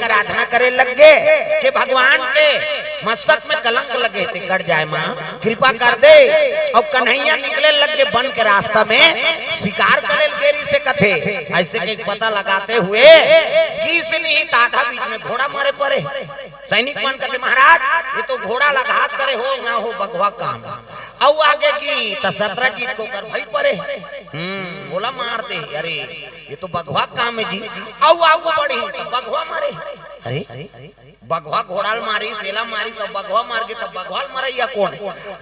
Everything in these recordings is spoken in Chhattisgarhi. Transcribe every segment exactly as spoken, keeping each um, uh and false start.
आराधना करे लग गे कि भगवान के मस्तक में कलंक लगे हे, ते कट जाए माँ, कृपा कर दे। अउ कन्हैया निकले लग गे बन के रास्ता में, शिकार करे लग गे रिहिसे कथे। अइसे कहिके पता लगाते हुए गिस निहित आधा बीच में घोड़ा मरे परे। सैनिक मन कथे, महाराज, ये तो घोड़ा ला घात करे हो, ना हो बघवा काम। अउ आगे गिस त सत्रजीत के ओकर भई परे। हम्म, ओला मार दे। अरे, ये तो बघवा काम हे जी। अउ आगू बढ़िस त बघवा मरे। अरे, बघवा घोड़ा ल मारिस, एला मारिस, अउ बघवा मर गे, त बघवा ल मरइया कोन?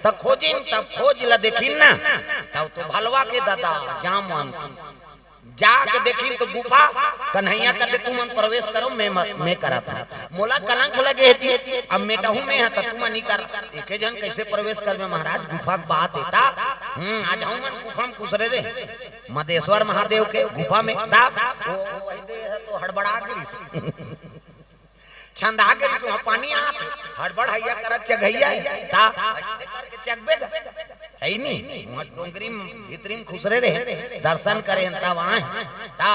त खोजिन, तब खोज ल देखिन ना, तब तो भलवा के ददा जामवंत। जाके देखिन त गुफा, कन्हैया कथे, "तुमन प्रवेश करो, मैं मत, मैं करत हँव। मोला कलंक लगे हे जी, अब मेटहूँ मैं ह, त तुमन नइ कर।" एके झन कइसे प्रवेश करबे महाराज, गुफा के बात हे ता। हम्म, आज हमन गुफा में खुसरे रहे, मदेश्वर महादेव के गुफा में ता। ओ, ओ, वही दे हे तो हड़बड़ा गिरिस। छंदा गिरिस, वहाँ पानी आत, हड़बड़हइया करत चघइया हे, ता, अइसे करके चघबे गा। हे नी, वहाँ डोंगरी में, भीतरी में खुसरे रहे, दर्शन करे, तब आए, ता।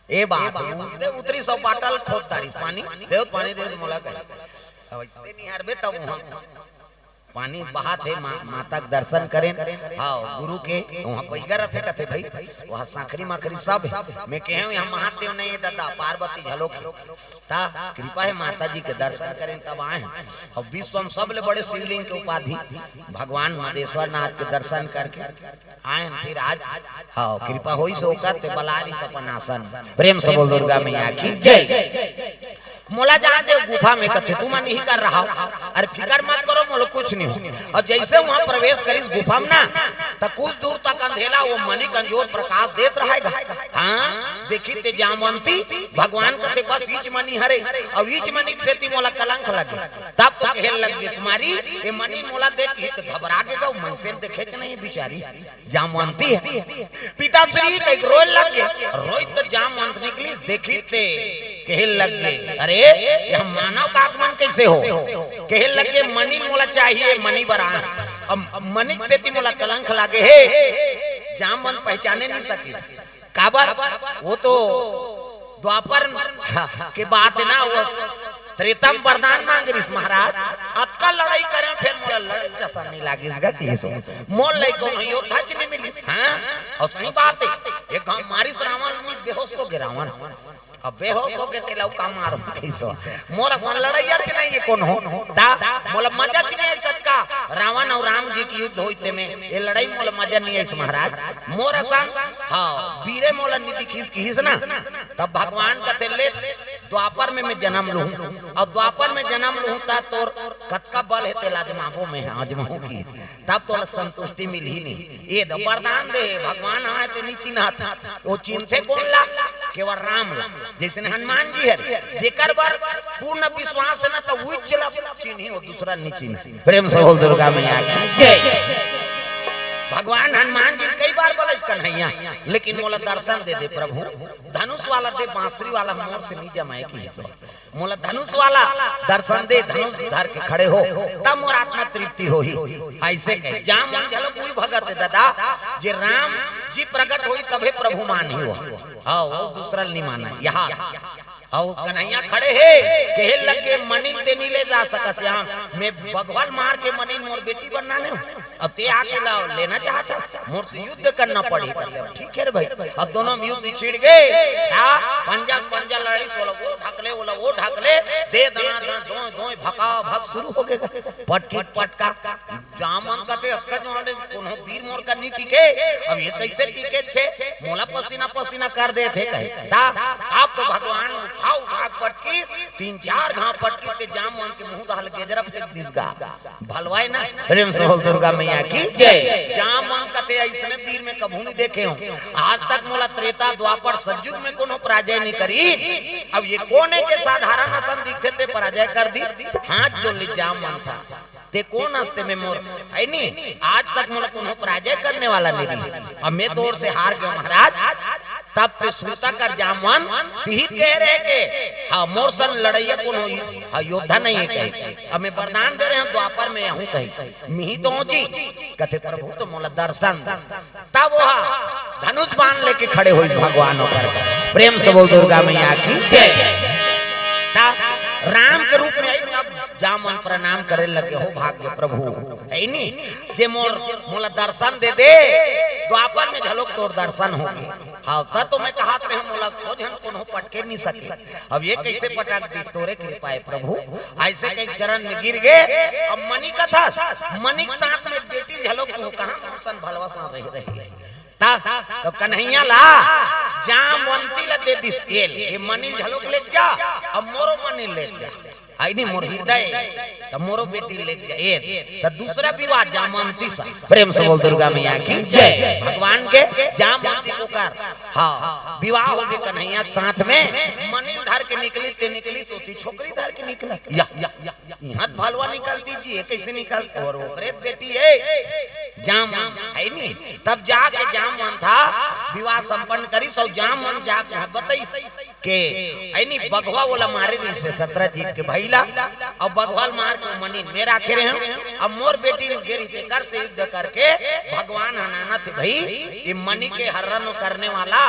ए बात, उतरे, उतरिस अउ बाटल खोद डारिस, "पानी देव, पानी देव," मोला कहे। अब अइसे निहारबे तब वहाँ पानी बहात हे, मा-, माता के दर्शन करेन। हाँ, गुरु के वहाँ बइगा रथे, कथे, "भाई, वहाँ सांकरी माकरी सब हे।" मैं कहेंव, "यहाँ महादेव नइ हे ददा, पार्वती झलोक हे।" ता कृपा हे, माता जी के दर्शन करेन तब आए हँव। अउ विश्व में सबले बड़े शिवलिंग के उपाधि भगवान मदेश्वर नाथ के दर्शन करके आए हँव। फिर आज, हाँ, कृपा होइस ओकर, ते बलारिस अपन आसन। प्रेम से बोल दुर्गा मैया की जय। मोला जान दे गुफा में, कथे, "तुमन इही कर रहा हो, अरे फिकर मत करो, मोला कुछ नइ हो।" अउ जइसे वहाँ प्रवेश करिस गुफा में ना, त कुछ दूर तक अंधेला, ओ मनी के अंजोर प्रकाश देत रहय गा। हाँ, देखिस ते जामवंती, भगवान कथे, "बस इच मनी हरे, अउ इच मनी के सेती मोला कलंक लगे।" तब तो कहे लग गे, "कुमारी, ए मनी मोला दे," कहिस त घबरा गे गा, मनसे ल देखेच नइ बिचारी। जामवंती हे। पिताश्री कहिके रोए लग गे। रोइस त जामवंत निकलिस, देखिस ते कहे लग गे, "अरे, ये मानव का आगमन कइसे हो?" कहे लग गे, "मनी मोला चाहिए, मनी बर आए हँव। अब मनी के सेती मोला कलंक लागे हे।" जामवंत पहचाने नइ सकिस। काबर? वो तो द्वापर के बात हे ना, वो त्रेता में वरदान मांगे रिहिस, "महाराज, अतका लड़ई करेंव, फेर मोला लड़ई जइसन नइ लागिस गा," कहिस। "मोर लइक कोनो योद्धा च नइ मिलिस।" हाँ, अउ सही बात हे, एक घांव मारिस रावण ल, बेहोश हो गे रावण। अब बेहोश हो गे तेला अउ का मारहूँ कहिस। "मोर असन लड़इया च नइ हे कोनो, ता मोला मजा च नइ आइस अतका। रावण अउ राम जी के युद्ध होइस तेमे, ए लड़ई मोला मजा नइ आइस महाराज। मोर असन, हाँ, बीरे मोला नइ दिखिस," कहिस ना। तब भगवान कथे, "ले, द्वापर में मैं जनम लुहूँ, अउ द्वापर में जनम लुहूँ, त तोर कतका बल हे, तेला आजमाबो मैं, आजमाहूँ," कहिस। "तब तोला संतुष्टि मिलही नहीं।" ए दे वरदान दे, भगवान आए ते नइ चिन्हत। ओ चिन्हथे कोन ला? केवल राम ला। जइसे हनुमान जी हरे, जेकर बर पूर्ण विश्वास हे ना, त उहीच ला चिन्ही, ओ दूसरा नइ चिन्ही। प्रेम से बोल दुर्गा मैया की जय। भगवान हनुमान जी कई बार बोलिस, "कन्हैया, लेकिन मोला दर्शन दे दे प्रभु, धनुष वाला दे, बांसुरी वाला मोर से नइ जमाए," कहिस। "मोला धनुष वाला दर्शन दे, धनुष धर के खड़े हो, तब मोर आत्मा तृप्ति होही।" अइसे कहे। जामवंत घलो कोई भगत हे ददा, जे राम जी प्रगट होही तभे प्रभु मानही हो। हाँ, ओ दूसरा ल नइ मानय। यहाँ अउ कन्हैया खड़े हे, कहे लग गे, "मनी ल ते नइ ले जा सकस श्याम, मैं बघवा ल मार के मनी ल मोर बेटी बनाने हँव, अब ते आके ला लेना चाहत हस, मोर से युद्ध करना पड़ही।" कथे, "अब ठीक हे रे भाई।" अब दोनों में युद्ध छिड़ गे, ता पंजा से पंजा लड़िस, ओला ओ ढकले, ओला ओ ढकले, दे दना दना, दोय दोय, भका भक शुरू हो गे। पटकी पटका, जामवंत कथे, "अतका जोर ले कोनो बीर मोर कर नइ टिके, अब ये कइसे टिके छे, मोला पसीना पसीना कर देथे," कहे। ता, अब तो भगवान उठा उठा के पटकी, तीन चार घांव पटकी ते जामवंत के मुंह डहर गेजरा फेंक दिस गा। भलवाय ना, प्रेम से बोल दुर्गा मैया की जय। जामवंत कथे, "अइसने बीर मैं कभू नइ देखे हँव, आज तक मोला त्रेता द्वापर सतयुग में कोनो पराजय नइ करिस, अब ये कोन हे जे साधारण असन दिखथे ते पराजय कर दिस?" हाथ जोड़ लिस जामवंत ह। "ते कोन हस ते में मोर, हे नी? आज तक मोला कोनो पराजय करने वाला नइ रिहिस। अब में तोर से हार गेंव महाराज।" तब ते सुरता कर जामवंत, तिही कहे रहे के, हाँ, मोर सन लड़इया कोनो, हाँ, योद्धा नइ हे कहे। अब में वरदान दे रहे हँव, द्वापर में आहूँ कहे, मिही तो जी। कथे, "प्रभु तो मोला दर्शन दे।" तब ओहा धनुष बाण लेके खड़े होइस भगवान ओकर। प्रेम से बोल दुर्गा मैया की जय। त राम के रूप में आइस, अब जामवंत प्रणाम करे लगे, हो भाग्य प्रभु, हे नी, जे मोर, मोला दर्शन दे दे, द्वापर में घलोक तोर दर्शन होगे। हाँ, त तो मैं कहत रहेंव मोला को झन कोनो पटके नहीं सके। अब ये कइसे पटक दी, तोरे कृपा हे प्रभु। अइसे कहिके चरण में गिर गे। अब मनी कथस, मनी के साथ में बेटी घलोक, तू कहाँ अइसन भलवा साथ रही रही। त, त कन्हैया ला जामवंती ला दे दिस एल, ये मनी घलोक लेके जा, अब मोरो मनी लेके जा, हे नी, मोर हृदय, त मोरो बेटी लेके जा एल। त दूसरा विवाह जामवंती से। प्रेम से बोल दुर्गा मैया की जय। भगवान के जामवंती ओकर, हाँ, विवाह होगे कन्हैया के साथ में। मनी ल धर के निकलिस, ते निकलिस ओती छोकरी धर के निकलिस। या, या, या, या। इहाँ त भलवा निकल दीजिए, कइसे निकल? अउ ओकरे बेटी हे जामवंत, हे नी? तब जाके जामवंत ह विवाह संपन्न करिस अउ जामवंत जाके ह बतइस के, हे नी, बघवा ओला मारे रहिसे सत्रजीत के भई ला, अउ बघवा ल मार के मनी ल मैं राखे रहेंव। अब मोर बेटी ल गे रहिसे, एकर से युद्ध करके भगवान ह नानत हे भई, ये मनी के हरण करने वाला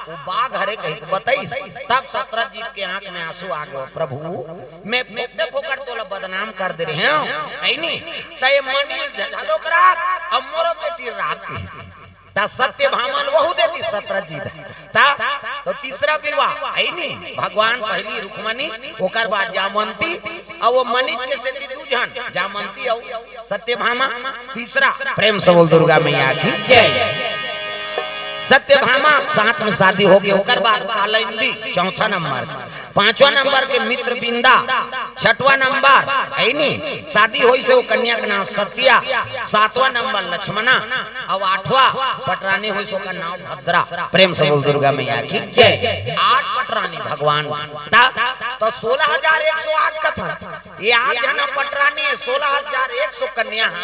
वो बाघ हरे कहिके बतइस। तब सत्रजीत के आँख में आँसू आ गे, प्रभु, मैं फोकटे फोकट तोला बदनाम कर दे रहेंव, हे नी? त ये मनी ल झलोक राख, अब मोरो बेटी ल राख कहिस। त सत्यभामा ल वहू दे दिस सत्रजीत। त, त तीसरा विवाह, हे नी? भगवान पहिली रुक्मणी, ओकर बाद जामवंती, अउ वो मनी के सेती दू झन, जामवंती अउ सत्यभामा। तीसरा, प्रेम से बोल दुर्गा मैया की जय। सत्यभामा के साथ में शादी होगे, ओकर बाद कालिंदी, चौथा नंबर। पांचवा नंबर के मित्रविंदा, छठवा नंबर, हे नी, शादी होइस हे वो कन्या के नाम सत्या, सातवां नंबर लक्ष्मणा, अउ आठवां पटरानी होइस हे ओकर नाम भद्रा। प्रेम से बोल दुर्गा मैया की जय। आठ पटरानी भगवान। त, त सोलह हजार एक सौ आठ कथन। ये आठ झन पटरानी हे, सोलह हजार एक सौ कन्या ह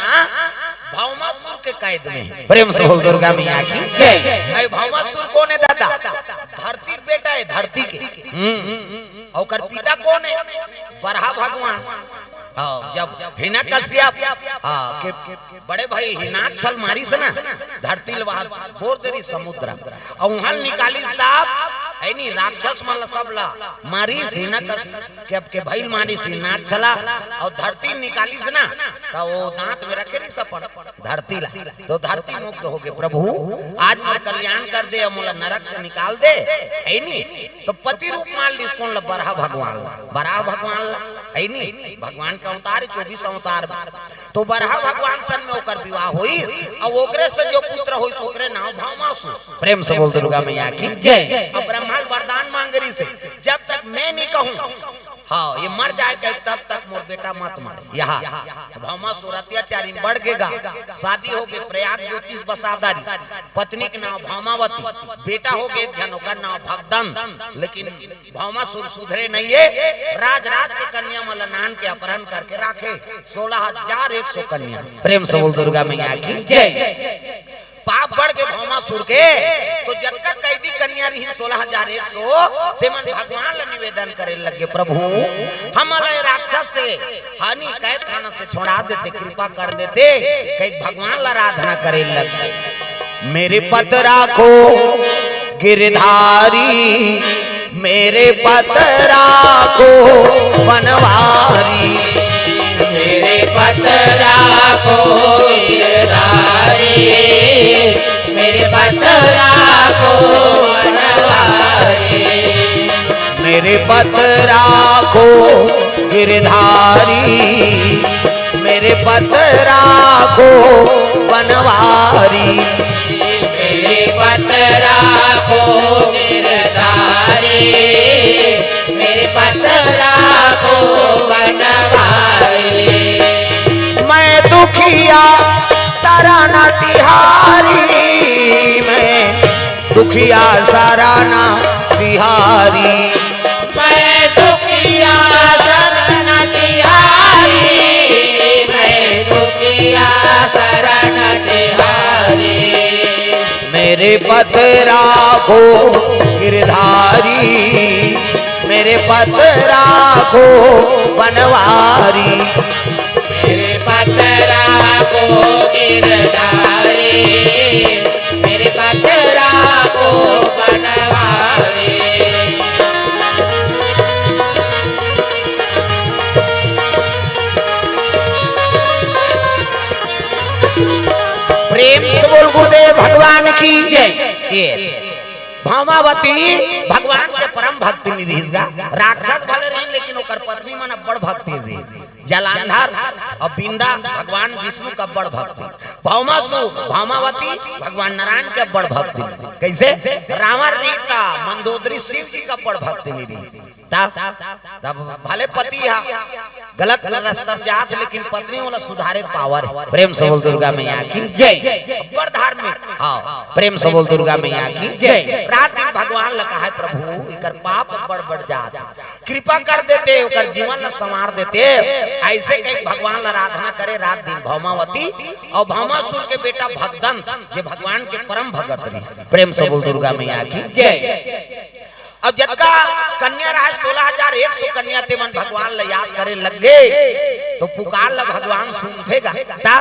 भौमासुर के कैद में हे। प्रेम से बोल दुर्गा मैया की जय। अरे भौमासुर कोन हे दादा? धरती के बेटा हे, धरती के। हम्म। अउ ओकर पिता कोन हे? बरहा भगवान। हाँ, जब हिरण्यकश्यप, हाँ, के बड़े भाई हिरणाक्ष ल मारिस ना, धरती ल वहा बोर दे रहिस समुद्र, अउ उहाँ ल निकालिस तब, हे नी, राक्षस मन ल सब ल मारिस, हिरण्यकश्यप के, के भई ल मारिस हिरणाक्ष ल, अउ धरती ल निकालिस ना, त वो दांत में रखे रहिस अपन धरती ला, तो धरती मुक्त होगे, प्रभु आज मोर कल्याण कर दे, मोला नरक से निकाल दे, हे नी? तो पति रूप मान लिस कोन ल? बरहा भगवान ल, बरहा भगवान ल, हे नी? भगवान के अवतार हे, चौबीस अवतार में। तो बरहा भगवान सन में ओकर विवाह होइस, अउ ओकरे से जो पुत्र होइस, ओकरे नाम भौमासुर। प्रेम से बोल दुर्गा मैया की जय। अब ब्रह्मा ल वरदान मांगे रहिसे, जब तक मैं नहीं कहूँ, हाँ, ये मर जाय कहे, तब तक मोर बेटा मत मारे। यहाँ भौमासुर अत्याचारी बढ़ गे गा, शादी होगे, प्रयाग ज्योतिष बसा डारिस, पत्नी के नाम भौमावती, बेटा होगे एक झन, ओकर नाम भगदंत, लेकिन भौमासुर सुधरे नहीं हे, राज राज के कन्या मन ल नान के अपहरण करके राखे, सोलह हजार एक सौ कन्या। प्रेम से बोल दुर्गा मैया की जय। पाप बढ़ गे भौमासुर के, तो जतका कैदी कन्या रहिन सोलह हजार एक सौ, तेमन भगवान ल निवेदन करे लगे, प्रभु, हमन ल ए राक्षस से, हे नी, कैद खाना से छोड़ा देते, कृपा कर देते, कहिके भगवान ल आराधना करे लगे। मेरे पत राखो गिरधारी, मेरे पत राखो बनवारी। मेरे पत राखो गिरधारी, मेरे पत राखो बनवारी। मेरे पत राखो गिरधारी, मेरे पत राखो बनवारी। मेरे पत राखो गिरधारी, मेरे पत राखो बनवारी। मैं दुखिया शरण तिहारी, मैं दुखिया शरण तिहारी। मैं दुखिया शरण तिहारी, मैं दुखिया शरण तिहारी। मेरे पत राखो गिरधारी, मेरे पत राखो बनवारी। मेरे पत राखो गिरधारी, मेरे पत ये भौमावती भगवान के परम भक्तिनी रिहिस गा। राक्षस भले रहिन, लेकिन ओकर पत्नी मन अब्बड़ भक्तिन रिहिन। जलांधर अउ बिंदा भगवान विष्णु के अब्बड़ भक्तिन। भौमासु, भौमावती भगवान नारायण के अब्बड़ भक्तिन। कइसे? रावण रिहिस त मंदोदरी शिव जी के अब्बड़ भक्तिनी रिहिस। तब, तब भले पति हा गलत रस्ता म जात, लेकिन पत्नी ओला सुधारे के पावर हे। प्रेम से बोल दुर्गा मैया की जय। अब्बड़ धार्मिक। हाँ, प्रेम से बोल दुर्गा मैया की जय। रात दिन भगवान ला कहे, "प्रभु, एकर पाप अब्बड़ बढ़ जात, कृपा कर देते, ओकर जीवन ला संवार देते।" अइसे कहि भगवान ला आराधना करे रात दिन भौमावती अउ भौमासुर के बेटा भगदंत, जे भगवान के परम भगत रहिस। प्रेम से बोल दुर्गा मैया की जय। अउ जतका कन्या रहय, सोलह हजार एक सौ कन्या, ते मन भगवान ल याद करे लग गे, तो पुकार ल भगवान सुनथे गा। ता,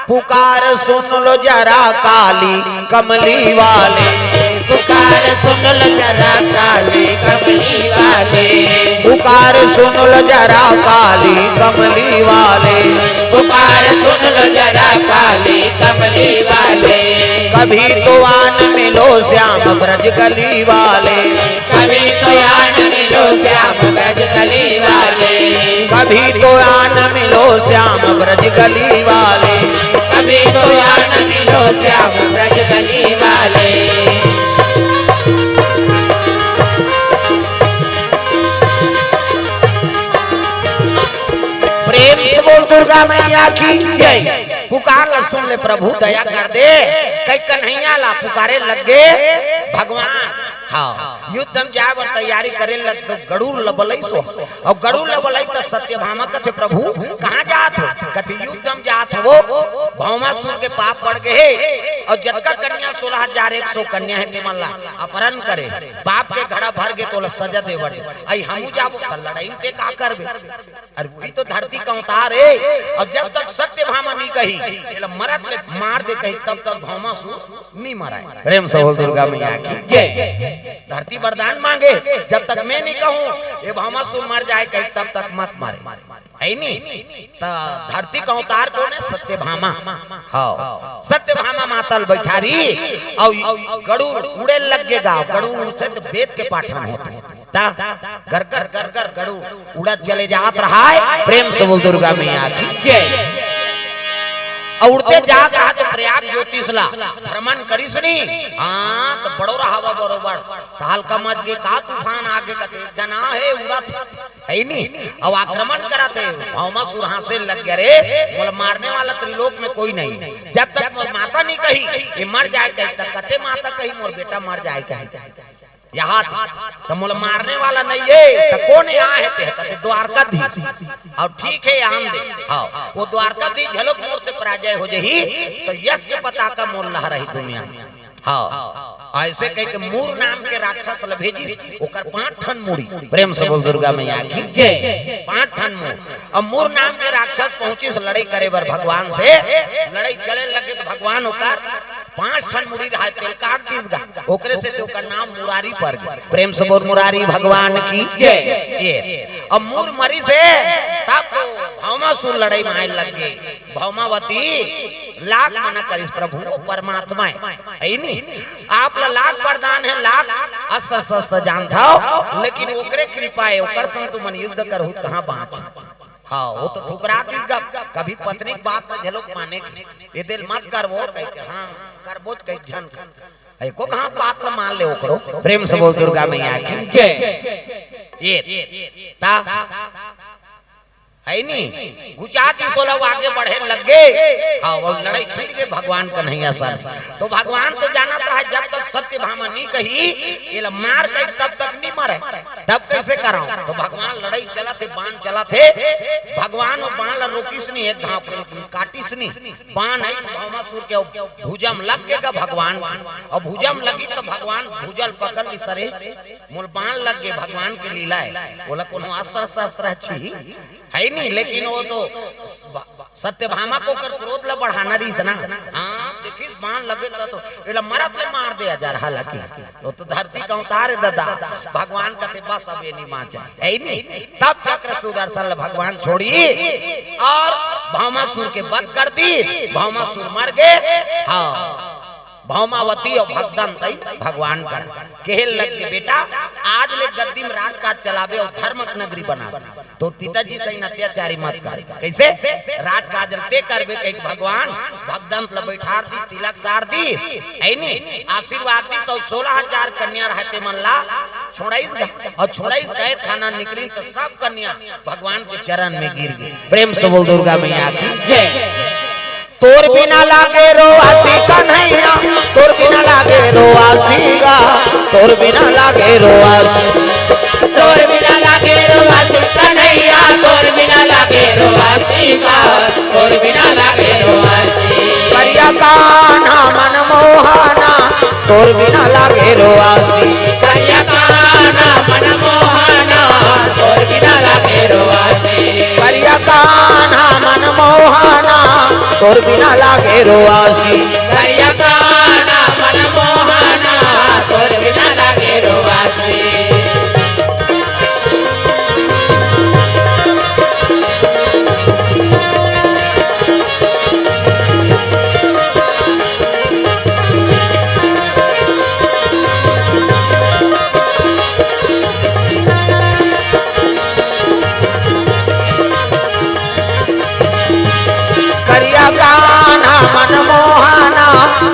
पुकार सुन लो जरा काली कमली वाले। पुकार सुन लो जरा काली कमली वाले। पुकार सुन लो जरा काली कमली वाले। पुकार सुन लो जरा काली कमली वाले। कभी तो आन मिलो श्याम ब्रज गली वाले। कभी तो आन मिलो श्याम ब्रज गली वाले। कभी तो आन मिलो श्याम ब्रज गली वाले। कभी तो आन मिलो श्याम ब्रज गली वाले। प्रेम से बोल दुर्गा मैया की जय। पुकार ला सुन ले प्रभु, दया कर दे। कहि कन्हैया ला पुकारे लग गे भगवान। हाँ, युद्ध म जाय बर तैयारी करे लग तो गरुड़ ल बलइस। अउ गरुड़ ल बलइस त सत्यभामा कथे, "प्रभु, कहाँ जात हो?" कथे, "युद्ध म जात हवों, भौमासुर के पाप बढ़ गे हे, अउ जतका कन्या, सोलह हजार एक सौ कन्या हे, ते मन ला अपहरण करे, पाप के घड़ा भर गे, तोला सजा दे बर। अई हमू जाबो त लड़ई म ते का करबे?" अरे वही तो धरती का अवतार हे। अउ जब तक सत्यभामा नी कही, एला मरत ले मार दे कही, तब तक भौमासुर नी मरय। प्रेम से बोल दुर्गा मैया की जय। धरती वरदान मांगे, जब तक मैं नी कहूं, ए भौमासुर मर जाय कही, तब तक मत मारे। हे नी? त धरती का अवतार कोन हे? सत्यभामा। हाँ, सत्यभामा माता ल बइठारी, अउ गरुड़ उड़े लग गे गा। गरुड़ उड़थे त वेद के पाठन होथे। ता गरगर गरगर गरुड़ उड़त चले जात रहय। प्रेम से बोल दुर्गा मैया की जय। अउ उड़ते जात रहय त प्रयाग ज्योतिष ला भ्रमण करिस नी। हाँ, त बड़ोरा हवा बरोबर, त हल्का मच गे का, तूफान आ गे कथे, एक झन हे उड़त हे नी, अउ आक्रमण करत हे। भौमासुर हाँसे लग गे, "अरे, मोला मारने वाला त्रिलोक में कोई नहीं। जब तक मोर माता नी कही, ए मर जाय कही, त कते माता कही, मोर बेटा मर जाय कही।" यहाँ त मोला मारने वाला नइ हे, त कोन आय हे ते? कथे, "द्वारकाधीश।" अउ ठीक हे, आन दे। हाँ, ओ द्वारकाधीश घलोक मोर से पराजय हो जही, त यश के पताका मोर लहराही दुनिया म। हाँ, अइसे कहिके मूर नाम के राक्षस ल भेजिस, ओकर पांच ठन मुड़ी। प्रेम से बोल दुर्गा मैया की जय। पांच ठन मूर। अब मूर नाम के राक्षस पहुंचिस लड़ई करे बर भगवान से। लड़ई चले लगे त भगवान ओकर पांच ठन मुड़ी रहय, तेला काट दिस गा, ओकरे सेती ओकर नाम मुरारी पर गे। प्रेम से बोल मुरारी भगवान की जय। ये अब मूर मरिस हे, तब तो भौमासुर लड़ई म आय लग गे। भौमावती लाख मना करिस, "प्रभु, ओ परमात्मा हे, हे नी? आप ला लाख वरदान हे, लाख अस्त्र शस्त्र जानथव, लेकिन ओकरे कृपा हे, ओकर संग तुमन युद्ध करहू, कहाँ बाँच।" हाँ, ओ तो ठुकरा दिस गा, कभी पत्नी के बात ला घलोक माने के। ए दिल मत करबो कहिके, हाँ, करबो त कहिके झन कर। एको कहाँ बात ला मान ले ओकरो। प्रेम से बोल दुर्गा मैया की जय। ये ता हे नी, गुचा दिस ओला, वो आगे बढ़े लग गे। हाँ, वो लड़ई छिड़ गे भगवान कन्हैया साथ। तो भगवान तो जानत रहय, जब तक सत्यभामा नी कही, एला मार कही, तब तक नी मरय। तब कइसे करंव? तो भगवान लड़ई चलत हे, बाण चलत हे, भगवान वो बाण ला रोकिस नी, एक घाव काटिस नी। बाण हे भौमासुर के भुजा म लग गे गा भगवान के। अउ भुजा म लगिस त भगवान भुजा ल पकड़ लिस, "अरे, मोला बाण लग गे, भगवान के लीला हे।" ओला कोनो अस्त्र शस्त्र हे, छी, हे नी, लेकिन वो तो सत्यभामा के ओकर क्रोध ला बढ़ाना रहिस ना। हाँ, देखिस बाण लगे त तो एला मरत ले मार दे, अजरहा लगे। वो तो धरती का अवतार हे ददा। भगवान कथे, "बस अब ये नी बाँचय।" हे नी? तब चक्र सुदर्शन ल भगवान छोड़ी अउ भौमासुर के वध कर दिस। भौमासुर मर गे। हाँ, भौमावती अउ भगदंत भगवान कर। कहे लग गे, "बेटा, आज ले गद्दी म राजकाज चलाबे अउ धर्म के नगरी बनाबे। तोर पिताजी सही अत्याचारी मत कर।" कइसे? "राजकाज ते करबे," कहिके भगवान भगदंत ल बइठार दिस, तिलक सार दिस, हे नी, आशीर्वाद दिस, अउ सोलह हजार कन्या रहय ते मन ला छोड़ाइस गा, अउ छोड़ाइस, कैद खाना निकलिस त सब कन्या भगवान के चरण में गिर गे। प्रेम से बोल दुर्गा मैया की जय। तोर बिना लागे रोआसी कन्हैया, तोर बिना लागे रोआसी गा, तोर बिना लागे रोआसी। तोर बिना लागे रोआसी कन्हैया, तोर बिना लागे रोआसी गा, तोर बिना लागे रोआसी। करिया कान्हा मन मोहना, तोर बिना लागे रोआसी। करिया कान्हा मन मोहना, तोर बिना लागे रोआसी। करिया कान्हा मन मोहना, तोर बिना लागे रोआसी। करिया कान्हा मन मोहना, तोर बिना लागे रोआसी। करिया कान्हा मन मोहना,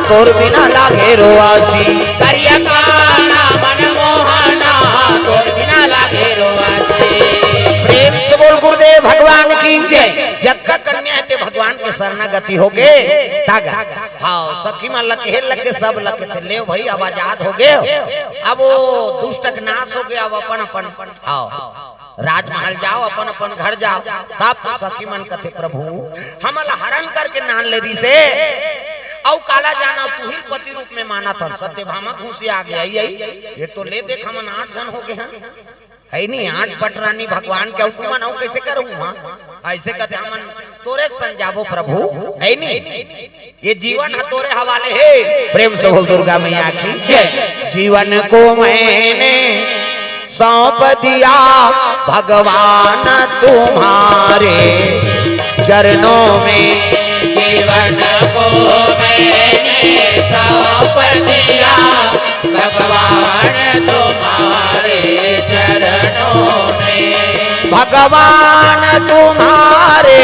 तोर बिना लागे रोआसी। करिया कान्हा मन मोहना, तोर बिना लागे रोआसी। प्रेम से बोल गुरुदेव भगवान की जय। जतका कन्या हे ते भगवान के शरणागति होगे। तागा। हाँ, सखी मन ल कहे लग गे, सब ल कथे, "ले भई, अब आजाद होगे, अब ओ दुष्ट के नाश होगे, अब अपन अपन, हाँ, राजमहल जाव, अपन अपन घर जाव।" तब तो सखी मन कथे, "प्रभु, हमन ल हरण करके नान ले दिसे, अउ काला जाना तुही ल पति रूप में मानत हन।" सत्यभामा घुसिया गे, "अई, अई, एक तो ले देख, हमन आठ झन होगे हन।" हे नी, आठ पटरानी भगवान के, अउ तुमन अउ कइसे करहू, हाँ? अइसे कथे, "हमन तोरे संग जाबो प्रभु।" हे नी, ये जीवन ह तोरे हवाले हे। प्रेम से बोल दुर्गा मैया की जय। जीवन को मैंने सौंप दिया भगवान तुम्हारे चरणों में। जीवन को मैंने सौंप दिया भगवान तुम्हारे चरणों में। भगवान तुम्हारे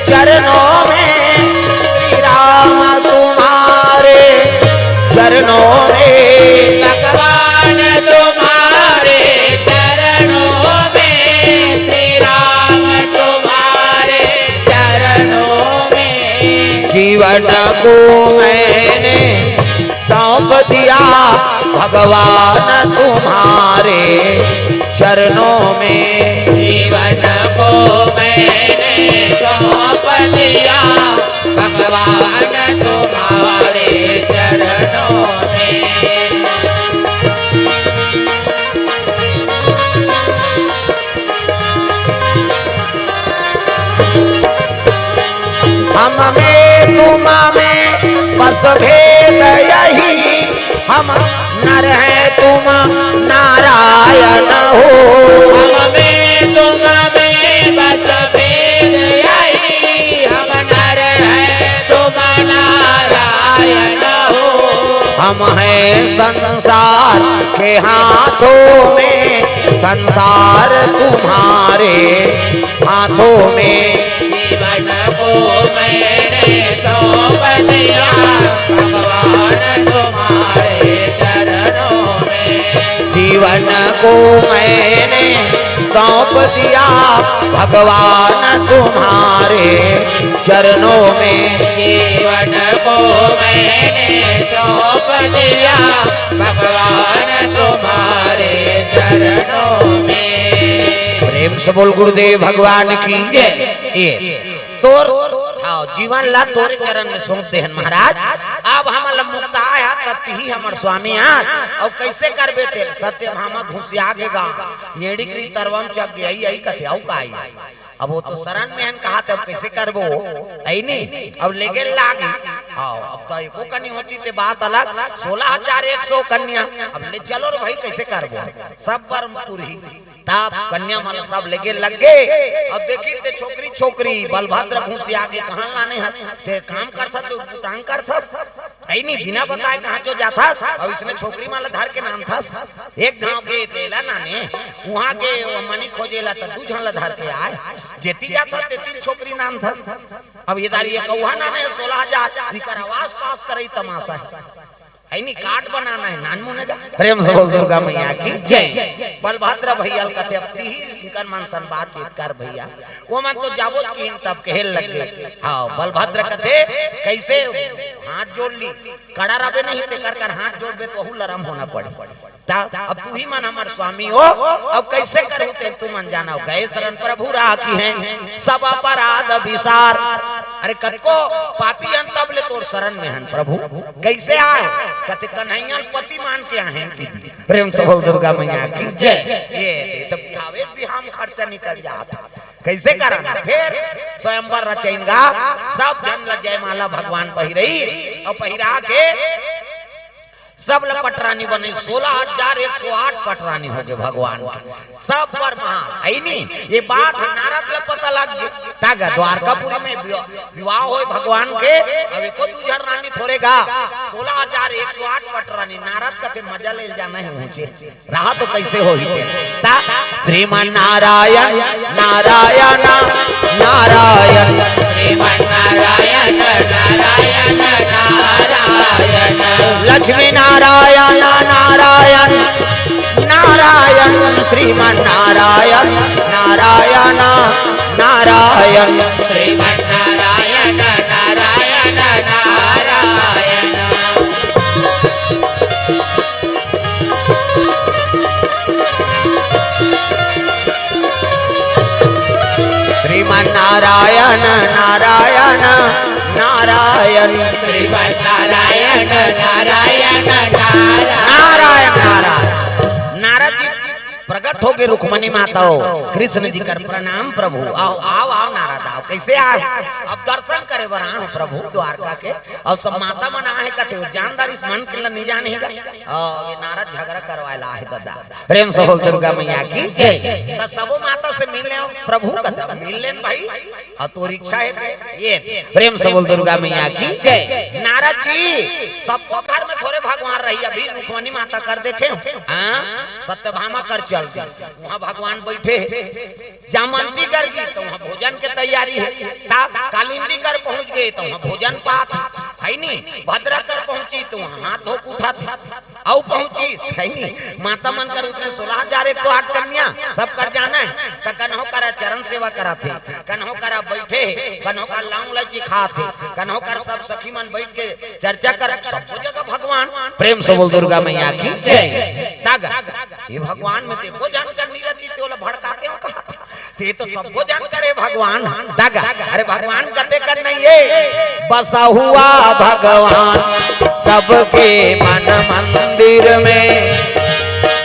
चरणों में, श्री राम तुम्हारे चरणों में। भगवान तुम्हारे चरणों में, श्री राम तुम्हारे चरणों में। जीवन को मैंने सौंप दिया भगवान तुम्हारे चरणों में। जीवन को मैंने सौंप दिया भगवान तुम्हारे चरणों में। हम में तुम में बस भेद यही, हम नर हैं तुम नारायण हो। हम में तुम में बस भेद यही, हम नर हैं तुम नारायण हो। हम हैं संसार के हाथों में, संसार तुम्हारे हाथों में। जीवन को मैंने सौंप दिया भगवान तुम्हारे चरणों में। जीवन को मैंने सौंप दिया भगवान तुम्हारे चरणों में। जीवन को मैंने सौंप दिया भगवान तुम्हारे चरणों में। प्रेम से बोल गुरुदेव भगवान की जय। ए, तोर, हाँ, जीवन ला तोरे चरण में सौंप देहन महाराज। अब हमन ला मुक्ता आय हा, तब तिही हमर स्वामी आस। अउ कइसे करबे तेल? सत्यभामा घुसिया गे गा, एड़ी करी तरवा म चघ गे, अई, अई कथे, अउ का अई? अब वो तो शरण में हन, कहा तब कैसे करबो? ऐ नहीं, अब लेगे लागी। आओ, अब तो एको कनी होती ते बात अलग, सोलह हजार एक सौ कन्या। अब ले चलो रे भाई, कैसे करबो? सब बर पूरी। तब कन्या मन सब लेगे लग गे। अब देखी ते छोकरी, छोकरी बलभद्र घुसिया के कहाँ लाने हस? ते काम करथस, ते उटपुटांग करथस। ऐ नहीं, बिना बताए कहाँ जो जाथस? अब इसने छोकरी मन ला धर के नानथस। एक गांव के तेला नाने, उहाँ के वो मनी खोजे ला त दू झन ला धर के आए। जेती जाथस, तेती छोकरी नानथस। अब ये दारी ये कौहा नाने हे सोलह हजार, इकर आवास पास करई तमाशा हे। ऐ नहीं, काट बनाना हे, नान मुने गा। प्रेम से बोल दुर्गा मैया की जय। बलभद्र भैया ल कथे, "अब तिही इनकर मन सन बातचीत कर भैया।" वो मन तो जाबो किहिन तब कहे लग गे। हाँ, बलभद्र कथे, "कैसे हाथ जोड़ ली? कड़ा रबे नहीं, तेकर कर हाथ जोड़बे तो ओहू लरम होना पड़े।" ता, अब तुही मन हमर स्वामी हो, अब कैसे करूँ ते तुमन जानो। गए शरण प्रभु राखिहैं, सब अपराध बिसार। अरे कतको पापी हन तब ले तोर शरण में हन प्रभु। कैसे आए? कथे कन्हैया ल पति मान के आहे हन दीदी। प्रेम से बोल दुर्गा मैया की जय। ये, ये तो बिहावे बिहाम खर्चा निकल जात। कैसे करना? फिर स्वयंवर रचेंगा, सब झन ला जयमाला भगवान पहिरई, अउ पहिरा के सब ल पटरानी बने, सोलह हजार एक सौ आठ पटरानी हो गे भगवान के। सब बर महान, ऐ नहीं? ये बात नारद ल पता लग गे। तागा द्वारकापुरी में विवा-, विवाह होय भगवान के, अब एको दू झन रानी थोरे गा, सोलह हजार एक सौ आठ पटरानी। नारद कथे मजा ले जाना हे ऊंचे। रहा तो कैसे होही ते? ता श्रीमन नारायण, नारायण, नारायण। श्रीमन नारायण, नारायण, नारायण। लक्ष्मी नारायण, नारायण, नारायण। श्रीमन नारायण, नारायण, नारायण। श्रीमन नारायण, नारायण, नारायण। श्रीमन नारायण, नारायण, नारायण। श्रीमन नारायण, नारायण, नारायण। नारायण, नारायण। नारद जी प्रकट हो गे, रुक्मणी माता हो, कृष्ण जी कर प्रणाम प्रभु। आओ, आओ, आओ नारद आओ, कैसे आए? अब दर्शन करे बर आए हो प्रभु द्वारका के। अउ सब माता मन आहे कथे, वो जानदार इस मन के ला नहीं जाने हे गा। अउ ये नारद झगड़ा करवाए ला आहे दादा। प्रेम से बोल दुर्गा मैया की जय। त सबो माता से मिल ले प्रभु कथा, मिल लेन भाई। अउ तोर इच्छा हे त ये। प्रेम से बोल दुर्गा मैया की जय। नारद जी, सबको घर में थोरे भगवान रही, अभी रुक्मणी माता कर देखे हो। हाँ, सत्यभामा कर चल दी, वहाँ भगवान बैठे हे। जामंती कर गे त वहाँ भोजन के तैयारी हे, ता कालिंदी कर पहुँच गे त वहाँ भोजन पात हे, है नी? भद्रा कर पहुँची त वहाँ हाथ धो के उठत हे, अउ पहुँची, है नी? माता मन कर उसने सोलह हजार एक सौ आठ कन्या, सब कर जाना हे, त कन्हो करा चरण सेवा करात हे, कन्हो करा बैठे हे, कन्हो कर लौंग लाइची खात हे, कन्हो कर सब सखी मन बैठ के चर्चा कर, सब जगह भगवान। प्रेम से बोल दुर्गा मैया की जय। तागा, ये भगवान में देखो जान कर नहीं रहती, तो भड़काते हो कहा। ते तो सबो झन करे भगवान। तागा, अरे भगवान कते कर नहीं है। बसा हुआ भगवान सबके मन मंदिर में,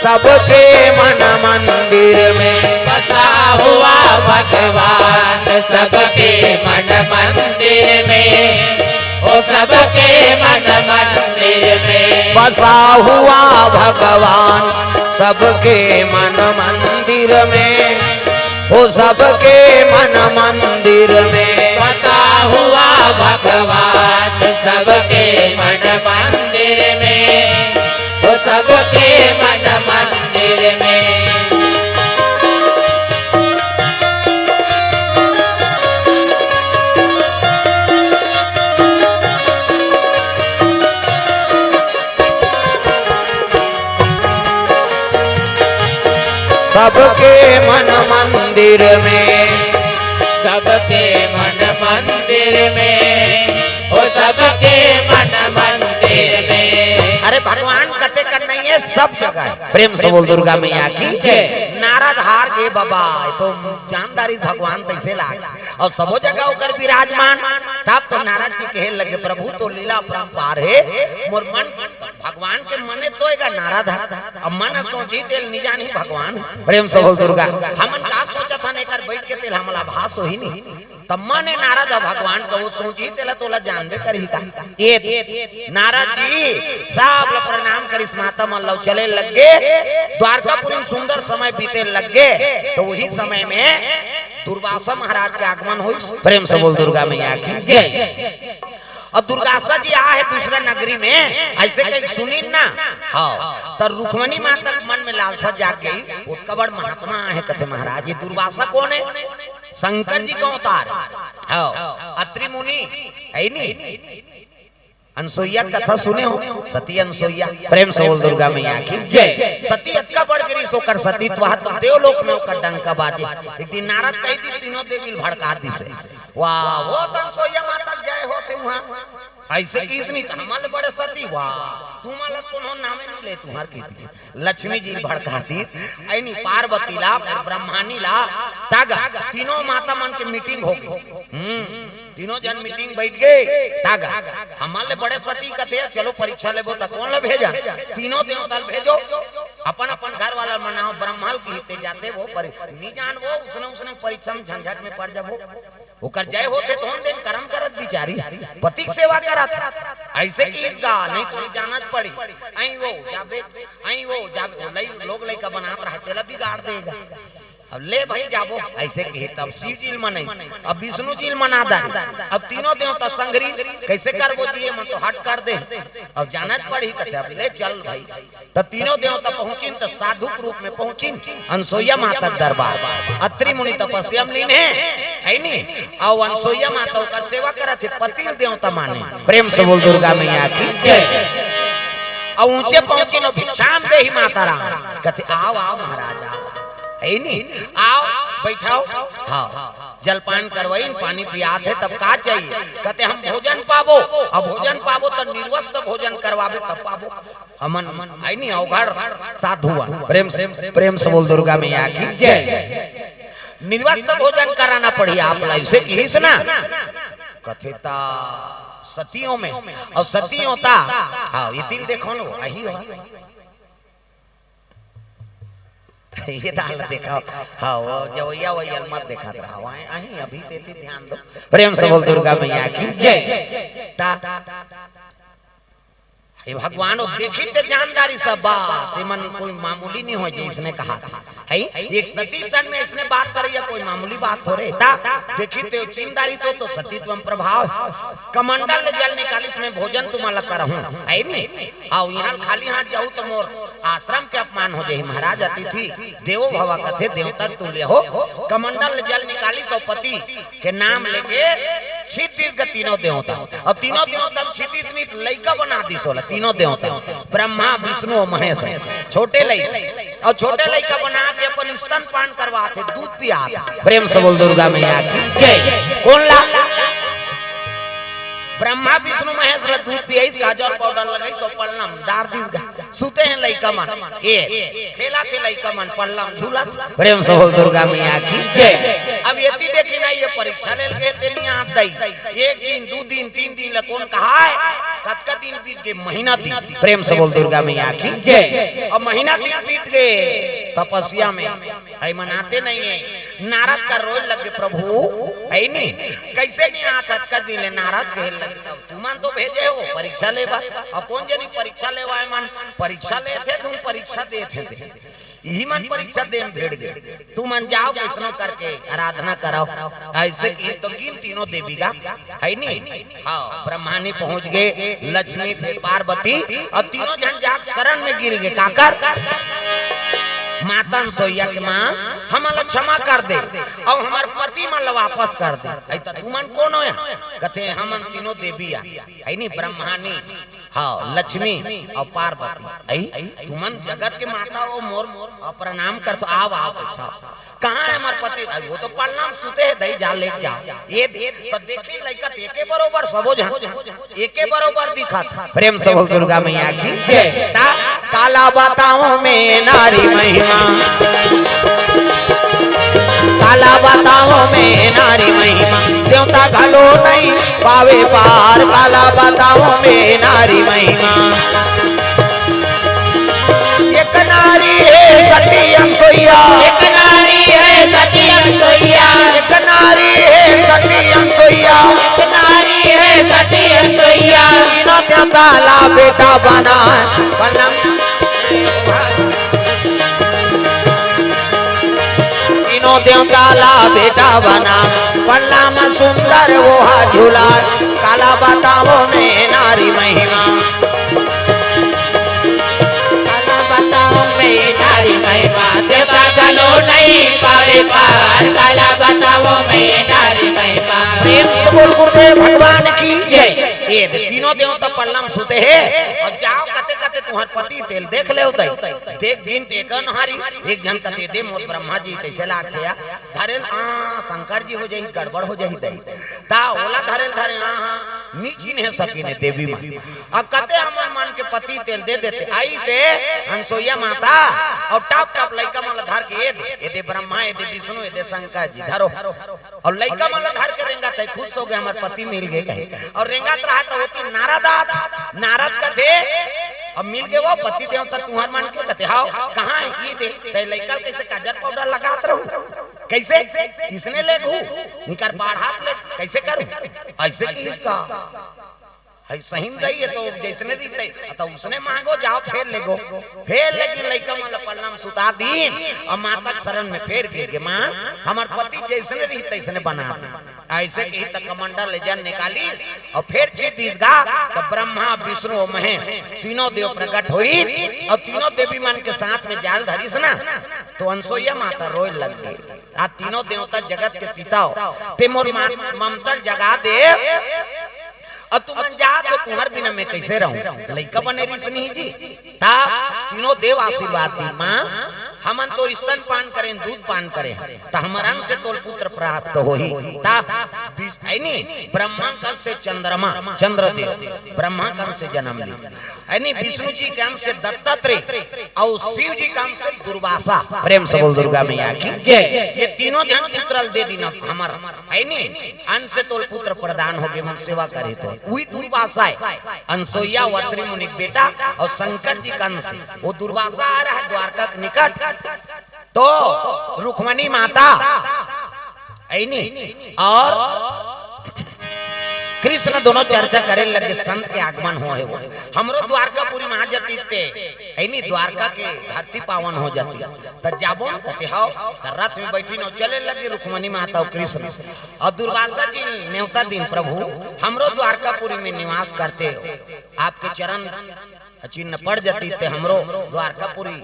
सबके मन मंदिर में। बसा हुआ भगवान सबके मन मंदिर में, ओ सबके मन मंदिर में। बसा हुआ भगवान सबके मन मंदिर में, ओ सबके मन मंदिर में। बसा हुआ भगवान सबके मन मंदिर में, ओ सबके मन मंदिर में। सबके मन मंदिर में। सबके मन मंदिर में, ओ सबके मन मंदिर में। अरे भगवान कते कर नहीं है, सब जगह है। प्रेम से बोल दुर्गा मैया की जय। नारद हार गे बाबा, ये तो जानदारी भगवान तैसे लाग। अउ सबो जगह ओकर विराजमान। तब तो नारद जी कहे लगे, "प्रभु तो लीला अपरंपार हे, मोर मन भगवान के मने तो एगा नारद हे, अब मन सोची तेल निजानी भगवान।" प्रेम से बोल दुर्गा। हमन का सोचत हन एकर बैठ के तेल हमला भास होही नी। तब मने नारद ह भगवान कभू सोचही, तेला तोला जानबे करही का? ए नारद जी सब ल प्रणाम करिस, माता मन ल चले लग गे। द्वारकापुरी म सुंदर समय बीते लग गे, त उही समय में दुर्वासा महाराज के आगमन होइस। प्रेम से बोल दुर्गा मैया की जय। अउ दुर्वासा जी आहे दूसरा नगरी में, अइसे कहिके सुनिन ना। हव, त रुक्मणी माता के मन में लालसा जाग गे, ओतका बड़ महात्मा आहे, कथे महाराज, ये दुर्वासा कोन हे? शंकर जी के अवतार। हव, अत्रि मुनि, हे नी? अनसुईया कथा सुने हो? सती अनसुईया। प्रेम से बोल दुर्गा मैया की जय। सती अतका बढ़ गे रिहिस, ओकर सतीत्व ह त देवलोक में ओकर डंका बाजे। एक दिन नारद कहि दिस, तीनों देवी ल भड़का दिस हे। वाह, ओ त अनसुईया माता के जय होथे उहाँ। अइसे किहिस नी, हमन ले बड़े सती, वाह, तुमन ला कोनो नामे नइ ले, तुंहर किहिस। लक्ष्मी जी ल भड़का दिस, अइनी पार्वती ला, फिर ब्रह्मानी ला, तागा, तीनों माता मन के मीटिंग हो गे। हम्म, तीनों झन मीटिंग बइठ गे, तागा, हमन ले बड़े सती कथे, चलो परीक्षा लेबो त कोन ला भेजा? तीनों देवता ल भेजो, अपन अपन घर वाला ल मनाओ, ब्रह्मा ल किहिस ते जाथे वो परी-, नी जानबो, उसने उसने परीक्षा में झंझट में पड़ जाबो। ओकर जय होथे त ओन दिन करम करत बिचारी, पति के सेवा करत। अइसे किहिस गा, नहीं तो जानत पड़ी। अई वो जाबे, अई वो जाबे, लई-, लोग लइका बनात रहे, तेला बिगाड़ देगा। अब ले भई जाबो, अइसे किहिस तब शिव जी ल मनाइस, अब विष्णु जी ल मना डारिस, अब तीनों देवता संघरी, कइसे करबो जी, एमन तो हट कर दे, अब जानत पड़ी कथे, अब ले चल भई। त तीनों देवता पहुंचिन, त साधु के रूप में पहुंचिन अनसुईया माता के दरबार। अत्रि मुनि तपस्या में लीन हे, हे नी? अउ अनसुईया माता ओकर सेवा करत हे, पति ल देवता माने। प्रेम से बोल दुर्गा मैया की जय। अउ ऊंचे पहुंचिन, अउ भिक्षाम देहि माता राम। कथे, "आओ, आओ महाराज, आओ।" हे नी? "आओ, बइठो।" हव, जलपान करवइन, पानी पियात हे, तब का चाहिए? कथे, "हम भोजन पाबो, अउ भोजन पाबो त निर्वस्त्र भोजन करवाबे तब पाबो।" हमन, हे नी, अवघड़ साधु हन। प्रेम से, प्रेम से बोल दुर्गा मैया की जय। निर्वस्त्र भोजन कराना पड़ी आप ला, अइसे किहिस ना। कथे त सतियों में, अउ सतियों त, हव, ये तिल देखो ना, अही हो। ये दाल देखो, हव, वो जवइया वइया ल मत देखा रहा, अही, अभी तेती ध्यान दो। प्रेम से बोल दुर्गा मैया की जय। त हे भगवान, वो देखी ते जान डारिस सब बात, एमन कोई मामूली नइ होय, जइसने कहा था। हे, एक सती संग में अइसने बात करइया कोई मामूली बात थोरे। त देखी ते चिन डारिस, तो सतीत्व म प्रभाव। कमंडल ले जल निकालिस, मैं भोजन तुमन ला करहूं, हे नी? अउ इहां खाली हाथ जाहू त मोर आश्रम के अपमान हो जाही महाराज। अतिथि देवो भव कथे, देवता के तुल्य हो। कमंडल ले जल निकालिस अउ पति के नाम लेके छिद दिस गा तीनों देवता। अउ तीनों देवता म छिद दिस, लइका बना दिस ओला तीनों देवता, ब्रह्मा, विष्णु अउ महेश। छोटे लइका, अउ छोटे लइका बना के अपन स्तनपान करवाथे, दूध पियाथे। प्रेम से बोल दुर्गा मैया की जय। कोन ला? ब्रह्मा, विष्णु, महेश ला दूध पियाइस, काजल पाउडर लगाइस, अउ पलना म डार दिस गा। सुते हे लइका मन, ए, खेलत हे लइका मन, पलना म झूलत। प्रेम से बोल दुर्गा मैया की जय। अब एती देखी ना, ये परीक्षा ले लगे, ते नइ आत दई। एक दिन, दू दिन, तीन दिन ला कोन कहाय? कतका दिन बीत गे? महीना दिन। प्रेम से बोल दुर्गा मैया की जय। अब महीना दिन बीत गे तपस्या में, हे मन आते नइ हे। नारद कर रोय लगे, "प्रभु, हे नी, कइसे नइ आत?" अतका दिन ले नारद कहे लगे, "तब तुमन तो भेजे हो परीक्षा लेवा, अउ कोन जनी परीक्षा लेवा हे मन? परीक्षा लेथे, तुम परीक्षा देथे।" इही मन परीक्षा दे म भिड़ गे। तुमन जाव, कइसनो करके आराधना करव। अइसे किहिस त गिन तीनों देवी गा, हे नी? हव, ब्रह्मानी पहुंच गे, लक्ष्मी, फिर पार्वती, अउ तीनों झन जाके शरण में गिर गे। काकर? माता अनसुईया के, मां, हमन ला क्षमा कर दे, अउ हमर पति मन ला वापस कर दे। अइसे तुमन कोन हो? कथे, हमन तीनों देवी आ, हे नी, ब्रह्मानी, हव, लक्ष्मी अउ पार्वती, अई, तुमन जगत के माता हो, मोर, मोर प्रणाम करथव, आव, आव, बइठव। कहां हे हमर पति? अई, वो तो पलना म सुते हे, दई जा, ले जा। ये दे, त देखी लइका त एके बरोबर, सबो झन एके बरोबर दिखत। प्रेम से बोल दुर्गा मैया की जय। त काला बतावंव मैं नारी महिमा, काला बतावंव मैं नारी महिमा, देवता घलो नइ पावे पार, काला बतावंव मैं नारी महिमा। एक नारी हे सती अनसुईया, एक नारी हे सती अनसुईया, एक बेटा बना, पलम। तीनों देवता ला बेटा बना, पलम सुंदर वो हा झूला। काला बताओ मैं नारी महिमा। काला बताओ मैं नारी महिमा, देवता गलो नहीं पावे पार। काला बताओ मैं नारी महिमा। प्रेम से बोल गुरुदेव भगवान की जय। ये दे, तीनों देवता पलम सुते हे। अब जाओ कते कते तुम्हार पति तेल देख ले होता ही। देख दिन देखन हारी। एक जन कते दे मोर ब्रह्मा जी तैसे लागथे या। धरे ल, आ, शंकर जी हो जाही, गड़बड़ हो जाही दई। ता ओला धरे ल धरे, हाँ, हाँ, नी चिन्हे सकिन हे देवी मन। अब कते हमर मन के पति तेल दे देते। आई से अनसोइया माता और टप टप लइका मन ला धर के, ए दे, ए दे ब्रह्मा, ए दे विष्णु, ए दे शंकर जी, धरो। और लइका मन ला धर के रेंगत हे, खुश हो गए, हमर पति मिल गए कहे। और रेंगत रहा तो होती नारद आत, नारद कथे, अब मिल गए वो पति देवता तुम्हार मन के, कथे, हाव, कहाँ हे? ये दे, तै लइका ल कैसे काजर पाउडर लगात रहू? कैसे? इसने ले गू, निकर बाढ़ात ले, कैसे करू? ऐसे की इसका है सही में दई हे तो जैसने रहिथे, तो उसने मांगो, जाओ फेर लेगो। फेर लेकिन लइका मन ला पलम सुता दीन, और माता के शरण में फेर गिर गे, माँ, हमर पति जैसने रही तैसने बना दे। ऐसे कही त कमंडल ले जन निकाली, और फेर चीर दीस गा, तो ब्रह्मा, विष्णु और महेश तीनों देव प्रकट होई, और तीनों देवी मन के साथ में जाल धरिस ना, तो अनसोइया माता रोए लग गई। आ तीनों देवता जगत के पिता हो, ते मोर मा-, ममता ल जगा दे, अउ तुमन जात हो, तुम्हर बिना मैं कइसे रहूं? लइका बने रिहिस नहीं जी। तब तीनों देव आशीर्वाद दीन, माँ, हमन तोर स्तन पान करेन, दूध पान करेन, त हमर अंश से तोल पुत्र प्राप्त होही। तब विष-, है नी, ब्रह्मा के अंश से चंद्रमा, चंद्रदेव, ब्रह्मा के अंश से जन्म लीस। है नी, विष्णु जी के अंश से दत्तात्रेय अउ शिव जी के अंश से दुर्वासा। प्रेम से बोल दुर्गा मैया की जय। ये तीनों जन पुत्र ल दे दीन हमर, है नी, अंश से तोल पुत्र प्रदान हो गे, मन सेवा करे तो। उही दुर्वासा हे, अनसोइया अत्रि मुनि के बेटा अउ शंकर जी के अंश से। वो दुर्वासा आ रहा है द्वारका के निकट, तो रुक्मणी माता, है नी, और कृष्ण दोनों चर्चा करे लगे, संत के आगमन होय हे वो। हमरो द्वारकापुरी में आ जाती ते, है नी, द्वारका के धरती पावन हो जाती। त जाबो न कथे, हव, त रथ में बैठी न चले लगे रुक्मणी माता अउ कृष्ण। अउ दुर्वासा जी नेवता दीन, प्रभु, हमरो द्वारकापुरी में निवास करते हो, आपके चरण चिन्ह पड़ जाती ते हमरो द्वारकापुरी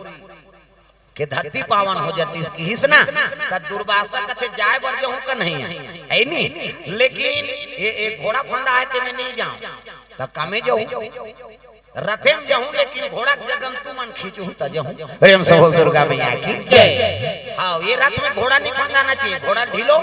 के धरती पावन हो जातिस किहिस ना, त दुर्वासा कथे, "जाय बर जहूं कन्हैया, है नी, लेकिन ये एक घोड़ा फंदा है, ते में नहीं जाऊं, त कामे जहूं, रथे में जहूं, लेकिन घोड़ा के जगह में तुमन खींचहू त जहूं।" प्रेम से बोल दुर्गा मैया की जय। हाँ, ये रथ में घोड़ा नहीं फंदाना चाहिए, घोड़ा ढीलो।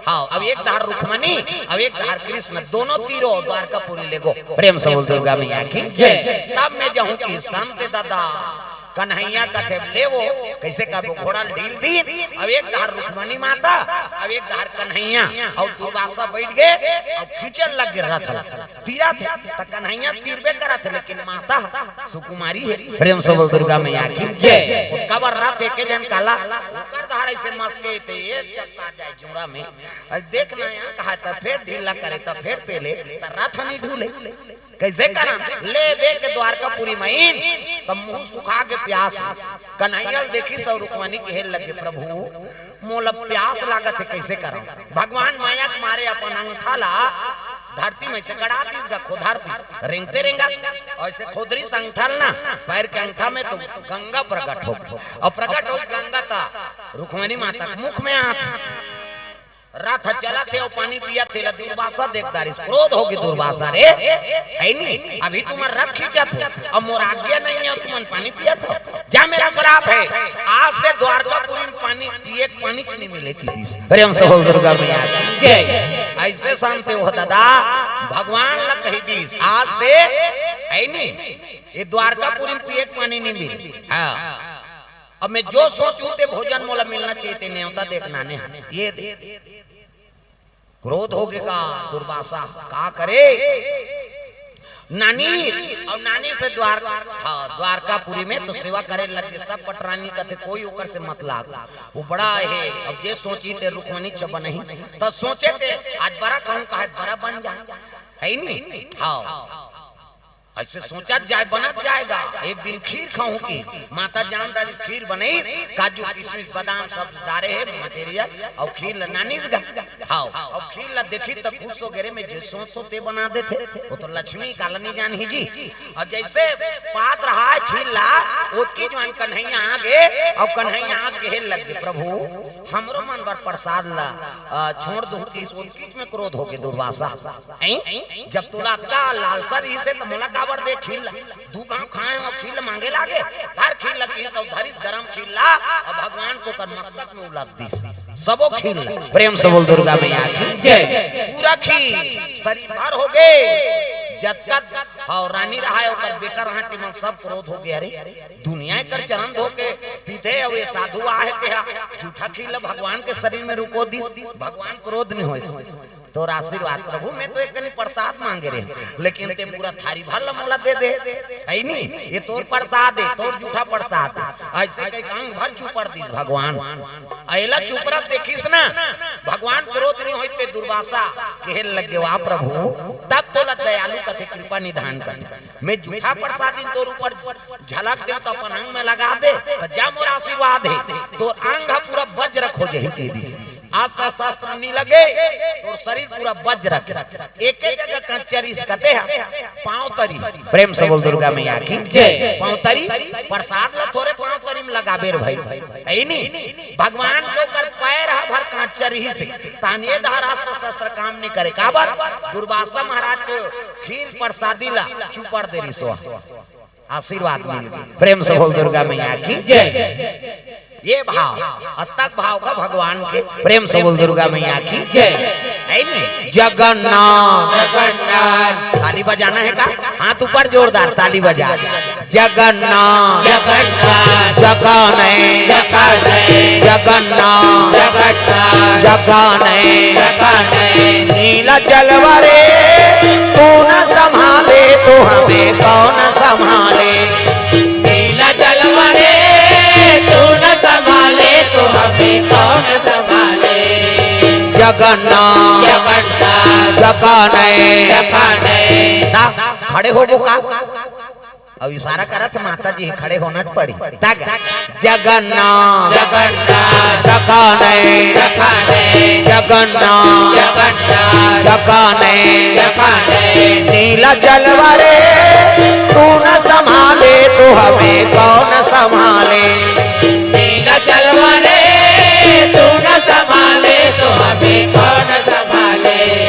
हाँ, अब एक धार रुक्मणी, अब एक धार कृष्ण, दोनों तीरों द्वारकापुरी लेगो। प्रेम से बोल दुर्गा मैया की जय। तब मैं जहूं कि संत दादा कन्हैया कथे, "ले वो, कइसे करबो?" घोड़ा ल ढील दीन, अब एक धार रुक्मणी माता, अब एक धार कन्हैया, अउ दुर्वासा बैठ गे, अउ खींचन लग गे रथ ल। तीरत हे, त कन्हैया तीरबे करत हे, लेकिन माता सुकुमारी हे। प्रेम से बोल दुर्गा मैया की जय। ओतका बर रथ एके झन काला, ओकर धार अइसे मसके ते एक चक्का जाय जोड़ा में। अरे देख ना यहाँ कहा, त फेर ढीला करे, त फेर पेले, त रथ नहीं ढूले। कइसे करन? ले दे के द्वारकापुरी मइन, त मुंह सुखा के प्यास। कन्हैया ल देखिस अउ रुक्मणी कहे लगे, "प्रभु, मोला प्यास लागत हे, कइसे करंव?" भगवान मया के मारे अपन अंगठा ला धरती में से गड़ा दीस गा, खोधर दीस। रेंगते रेंगत अइसे खोधरिस अंगठा ल ना, पैर के अंगठा में तो गंगा प्रकट हो गे। अउ प्रकट होइस गंगा त रुक्मणी माता के मुख में आत। रथ चलत हे, अउ पानी पियत हे, ला दुर्वासा देख डारिस, क्रोध हो गे दुर्वासा, "रे, है नी, अभी तुमन रथ खींचत हो, अब मोर आज्ञा नहीं हे, तुमन पानी पियत हो, जा, मेरा श्राप है।" आज से द्वारकापुरी में पानी पिए के पानी च नहीं मिले कहि दिस। प्रेम से बोल दुर्गा मैया की जय। अइसे शांति हो दादा, भगवान ला कहि दिस, आज से, है नी, ये द्वारकापुरी में पिए के पानी नहीं मिले। हाँ। अब मैं जो सोचूं ते भोजन मोला मिलना चाहिए, ते नेवता देख नानी हे। ये दे। क्रोध हो गे का दुर्वासा, का करे? नानी, अउ नानी से द्वार-, हाँ, द्वारकापुरी में तो सेवा करे लगे, सब पटरानी कथे, "कोई ओकर से मत लाग, वो बड़ा हे।" अब जे सोची ते रुक्मणी छ बनही, त सोचे ते आज बड़ा कहूं, कहे बड़ा बन जाय, है नी? हाँ। अइसे सोचत जाय, बनत जाय गा। एक दिन खीर खाहूं कि माता जान डारी खीर बनई, काजू, किशमिश, बादाम सब डारे हे material, अउ खीर ल नानिस गा। हाव, अउ खीर ल देखिस त खुश हो गे रे, में जे सोचहूं ते बना देथे। ओ तो लक्ष्मी काला नइ जानही जी। अउ जइसे पात रहाय खीर ला, ओतकी जुवार कन्हैया आ गे, अउ कन्हैया आ के कहे लग गे, "प्रभु, हमरो मन बर प्रसाद ला, अ, छोड़ दूं।" कि ओतकी में क्रोध हो गे दुर्वासा। हैं? जब तोला अतका लालसा रहिसे, त मोला काबर दे खीर ला? दू गांव खाए हंव, खीर ला मांगे लागे, धर खीर ला, किहिस अउ धरिस गरम खीर ला, अउ भगवान के ओकर मस्तक में उलद दिस। सबो खीर ला। प्रेम से बोल दुर्गा मैया की जय। पूरा खीर शरीर भर हो गे। जतका, हाव, रानी रहाय, ओकर बेटा रहाय, तेमन सब क्रोध हो गे। अरे, दुनिया कर चरण धो के पीथे, अउ ये साधु आहे, तेहा जूठा खीर ला भगवान के शरीर में रुको दिस। भगवान क्रोध नइ होइस। तोर आशीर्वाद प्रभु, में तो एक कनी प्रसाद मांगे रहेंव, लेकिन तें पूरा थारी भर ला मोला दे दे। हइ नी? ये तोर प्रसाद हे, तोर जूठा प्रसाद हे। अइसे कहिके अंग भर चुपर दिस भगवान। अइला चुपरत देखिस ना, भगवान क्रोध नइ होइस ते दुर्वासा कहे लग गे, "वाह प्रभु, तब तोला दयालु कथे, कृपा निधान कथे। में जूठा प्रसाद ल तोर ऊपर झलक देंव त अपन अंग में लगा दे, त जा मोर आशीर्वाद हे, तोर अंग ह पूरा वज्रक हो जाही," कहि दिस। अस्त्र शस्त्र नइ लगे, तोर शरीर पूरा वज्रक। एके जगह कचरिस कथे ह, पांव तरी। प्रेम से बोल दुर्गा मैया की जय। पांव तरी, प्रसाद ला थोरे पांव तरी में लगाबे रे भाई। हइ नी? भगवान के ओकर पैर ह भर कचरिस हे। तानिये धार अस्त्र शस्त्र काम नइ करे। काबर? दुर्वासा महाराज के खीर प्रसादी ला चुपर दे रिहिस हे। आशीर्वाद मिल गे। प्रेम से बोल दुर्गा मैया की जय। ये भाव, अतक भाव का भगवान के। प्रेम से बोल दुर्गा मैया की जय। हइ नी? जगन्नाथ। जगन्नाथ। ताली बजाना हे का? हाथ ऊपर जोरदार ताली बजा। जगन्नाथ। जगन्नाथ। जगाने। जगाने। जगन्नाथ। जगन्नाथ। जगाने। जगाने। नीला जलवा रे, तू न संभाले तो हमें कौन संभाले? नीला जलवा रे, तू न संभाले तो हमें कौन संभाले? जगन्नाथ। जगन्नाथ। जगाने। जगाने। ना, खड़े होबो का? अब इशारा करत हे माता जी, खड़े होना पड़ी। तक जगन्नाथ। जगन्नाथ। जगाने। जगाने। जगन्नाथ। जगन्नाथ। जगाने। जगाने। नीला जलवा रे, तू न संभाले तो हमें कौन संभाले? नीला जलवा रे, तू न संभाले तो हमें कौन संभाले?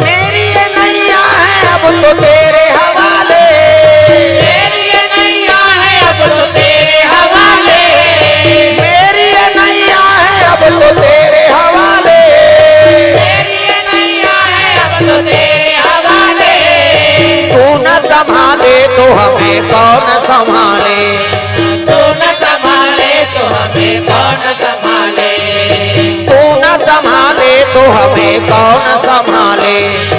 मेरी ये नैया है अब तो तेरे हवाले। मेरी ये नैया है अब तो तेरे हवाले। मेरी ये नैया है अब तो तेरे हवाले। मेरी ये नैया है अब तो तेरे हवाले। तू न संभाले तो हमें कौन संभाले? तू न संभाले तो हमें कौन संभाले? तू न संभाले तो हमें कौन संभाले?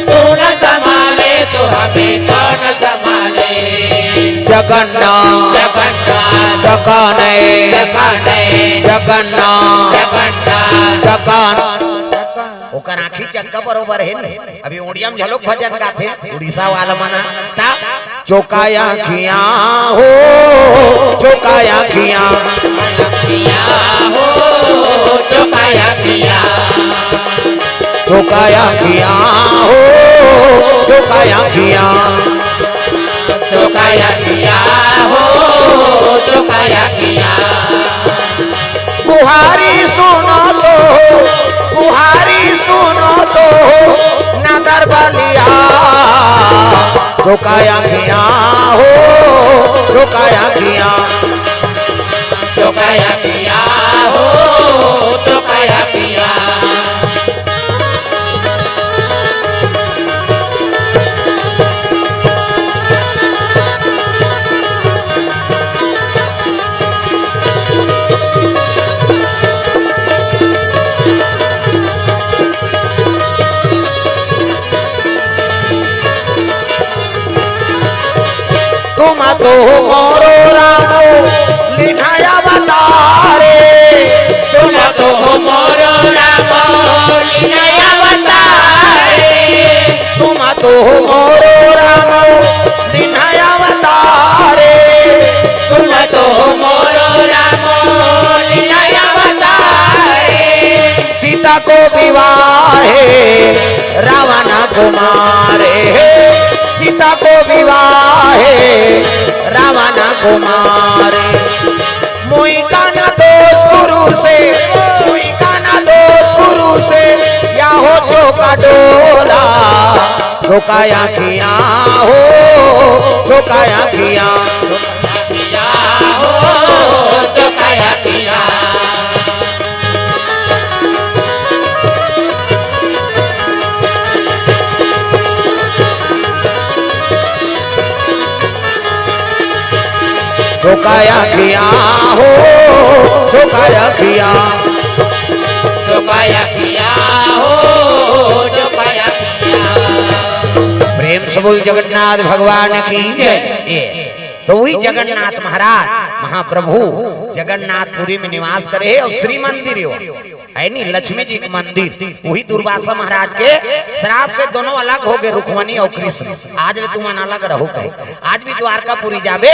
तू न संभाले तो हमें कौन संभाले? जगन्नाथ। जगन्नाथ। जगाने। जगाने। जगन्नाथ। जगन्नाथ। जगान। ओकर आँखी चक्का बरोबर हे नी। अभी ओड़िया में घलोक भजन गाथे, उड़ीसा वाला मन ह। ता चोका आँखियाँ हो, चोका आँखियाँ। आँखियाँ हो, चोका आँखियाँ। चोका आँखियाँ हो, चोका आँखियाँ। चोका आँखियाँ हो, चोका आँखियाँ। बुहारी सुनो तो, बुहारी सुनो तो, नगर बलिया। चोका आँखियाँ हो, चोका आँखियाँ। चोका आँखियाँ हो, चोका आँखियाँ। तो मोरो राम लीन्हा अवतारे। सुन तो मोरो राम लीन्हा अवतारे। तुम तो मोरो राम लीन्हा अवतारे। सुन तो मोरो राम लीन्हा अवतारे। सीता को विवाहे रावण को मारे। सीता को विवाहे रावण को मारे। मुई का ना दोष गुरु से, मुई का ना दोष गुरु से, या हो चोका डोला। चोका आँखिया हो, चोका आँखिया। चोका आँखिया हो, चोका आँखिया। चोका आँखिया हो, चोका आँखिया। प्रेम से बोल जगन्नाथ भगवान की जय। ये तो वही जगन्नाथ महाराज महाप्रभु जगन्नाथपुरी में निवास करे हे और श्री मंदिर हो, है नी, लक्ष्मी जी के मंदिर, वही दुर्वासा महाराज के श्राप से दोनों अलग हो गए, रुक्मणी और कृष्ण। आज ले तुमन अलग रहो कहे। आज भी द्वारकापुरी जाबे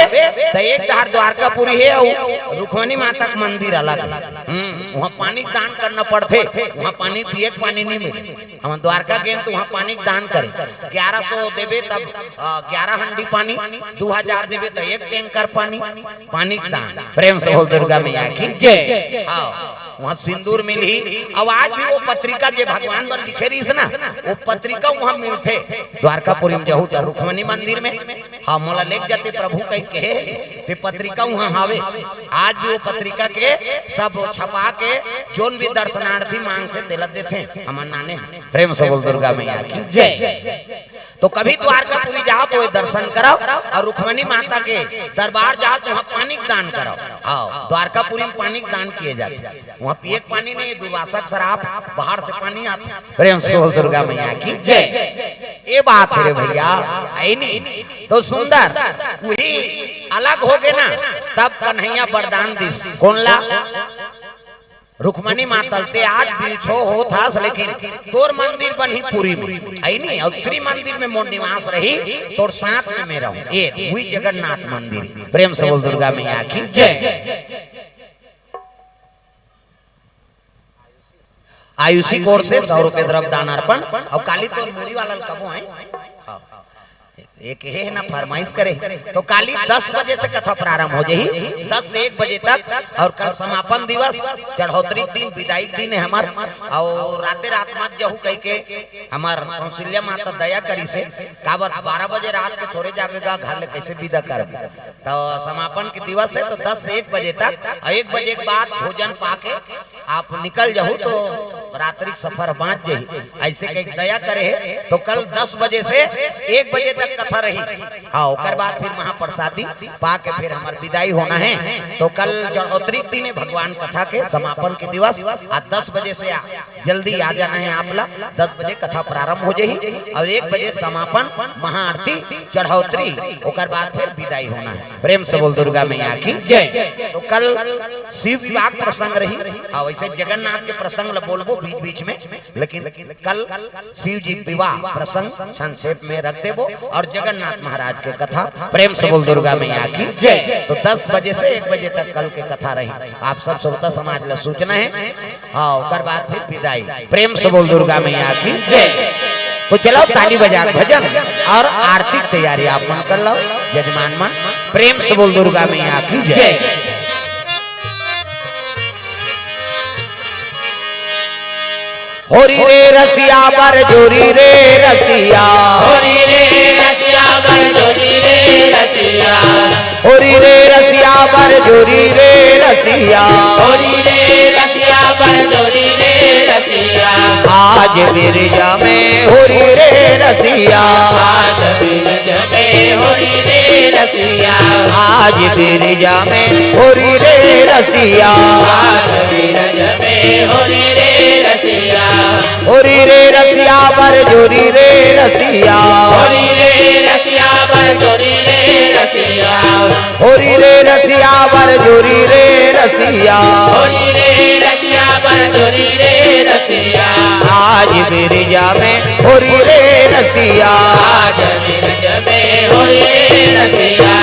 तो एक धार द्वारकापुरी हे और रुक्मणी माता के मंदिर अलग हे। हम्म, वहाँ पानी के दान करना पड़थे, वहाँ पानी पिए के पानी नहीं मिले। हम द्वारका गए तो वहाँ पानी के दान करे, ग्यारह सौ देबे तब, अ, ग्यारह हंडी पानी, दो हजार देबे तो एक टैंकर पानी, पानी के दान। प्रेम से बोल दुर्गा मैया की जय। हाँ, वहाँ सिंदूर मिलही। अब आज भी वो पत्रिका जे भगवान बर लिखे रहिस ना, वो पत्रिका वहाँ मिलथे। द्वारकापुरी में जहू तो रुक्मणी मंदिर में, हाँ, मोला लेके जाते प्रभु कह के, ते पत्रिका वहाँ हावे। आज भी वो पत्रिका के सब छपा के जोन भी दर्शनार्थी मांगथे तेला देथे। हमर नाने प्रेम से बोल दुर्गा मैया की जय। तो कभी द्वारकापुरी जाओ तो ये दर्शन कराओ और रुक्मणी माता के दरबार जाओ तो वहाँ पानी के दान कराओ। हाँ, द्वारकापुरी में पानी के दान किए जाते। वहाँ पिए के पानी नहीं, दुर्वासा के श्राप, बाहर से पानी आता। प्रेम से बोल दुर्गा मैया की जय। ये बात है रे भैया, है नी? तो सुंदर वही अलग हो गए ना, तब कन्हैया वरदान दिस। कौन ला? रुक्मणी माता ल ते आज बिरछो होत हस, लेकिन तोर मंदिर बनही पुरी में, है नी? और श्री मंदिर में मोर निवास रही, तोर साथ में मैं रहूं। ये वही जगन्नाथ मंदिर। प्रेम से बोल दुर्गा मैया की जय। आयुषी कोर से सौ रुपए द्रव्य दान अर्पण। और काली तो मुड़ी वाला कबो है। हाँ। एक हे ना फरमाइश करे, तो काली दस बजे से कथा प्रारंभ हो जाही, दस से एक बजे तक। और कल समापन दिवस, चढ़ोतरी दिन, विदाई दिन है हमार। और राते रात मत जहू कह के हमार कौशल्या माता दया करी से, काबर बारह बजे रात के थोड़े जाबे गा घर ले, कैसे विदा करबे? तो समापन के दिवस है, तो दस से एक बजे तक, और एक बजे के बाद भोजन पाके आप निकल जाहू तो रात्रि के सफर बांच जाही, ऐसे कह के दया करे हे। तो कल दस बजे से एक बजे तक कथा रही। हाँ, ओकर बाद फिर महाप्रसादी पा के फिर हमार विदाई होना है। तो कल चढ़ोतरी के दिन भगवान कथा के समापन के दिवस, आ दस बजे से आ, जल्दी आ जाना है आप ला। दस बजे कथा प्रारंभ हो जाही और एक बजे समापन, महाआरती, चढ़ोतरी, ओकर बाद फिर विदाई होना है। प्रेम से बोल दुर्गा मैया की जय। तो कल शिव विवाह के प्रसंग रही। हाँ, वैसे जगन्नाथ के प्रसंग ल बोलबो बीच बीच में, लेकिन कल शिव जी के विवाह प्रसंग संक्षेप में रख देबो और जगन्नाथ महाराज के कथा। प्रेम से बोल दुर्गा मैया की जय। तो दस बजे से एक बजे तक कल के कथा रही। आप सब श्रोता समाज ला सूचना है। हाँ, ओकर बाद फिर विदाई। प्रेम से बोल दुर्गा मैया की जय। तो चलाओ ताली बजा के भजन और आरती की तैयारी आप मन कर लो, जजमान मन। प्रेम से बोल दुर्गा मैया की जय। होरी रे रसिया बर जोरी रे रसिया। होरी रे रसिया बर जोरी रे रसिया। होरी रे रसिया बर जोरी रे रसिया। होरी रे रसिया बर जोरी रे रसिया। आज बिरजा में होरी रे रसिया। आज बिरजा में होरी रे रसिया। आज बिरजा में होरी रे रसिया। आज बिरजा में होरी रे रसिया। होरी रे रसिया बर जोरी रे रसिया। होरी रे रसिया बर जोरी रे रसिया। होरी रे रसिया बर जोरी रे रसिया। होरी रे रसिया बर जोरी रे रसिया। आज बिरजा में होरी रे रसिया। आज बिरजा में होरी रे रसिया।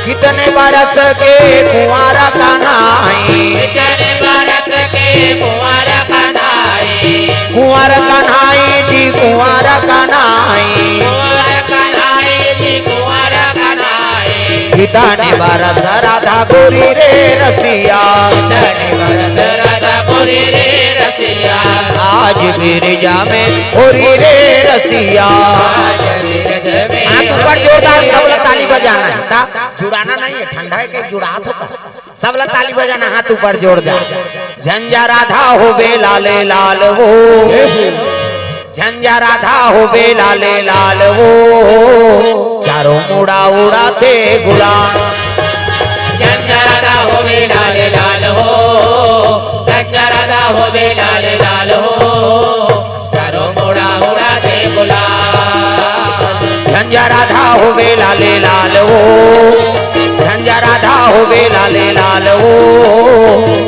कितने बरस के कुंवारा कन्हाई। कितने बरस के कुंवारा कन्हाई। कुंवारा कन्हाई जी, कुंवारा कन्हाई। कुंवारा कन्हाई जी, कुंवारा कन्हाई। कितने बरस राधा गोरी रे रसिया। कितने बरस राधा गोरी रे रसिया। आज बिरजा में होरी रे रसिया। आज बिरजा में हाथ ऊपर जोरदार, सबला ताली बजाना है। ता जुड़ाना नहीं है, ठंडा है, कहीं जुड़ा तो कर। सबला ताली बजाना, हाथ ऊपर जोरदार। झंझा राधा होवे लाले लाल वो। झंझा राधा होवे लाले लाल वो। चारों मुड़ा उड़ाथे गुलाल। झंझा राधा होवे लाले लाल वो। झंझा राधा होवे लाले लाल वो। चारों मुड़ा उड़ाथे गुलाल। झंझा राधा होवे लाले लाल वो। झंझा राधा होवे लाले लाल वो।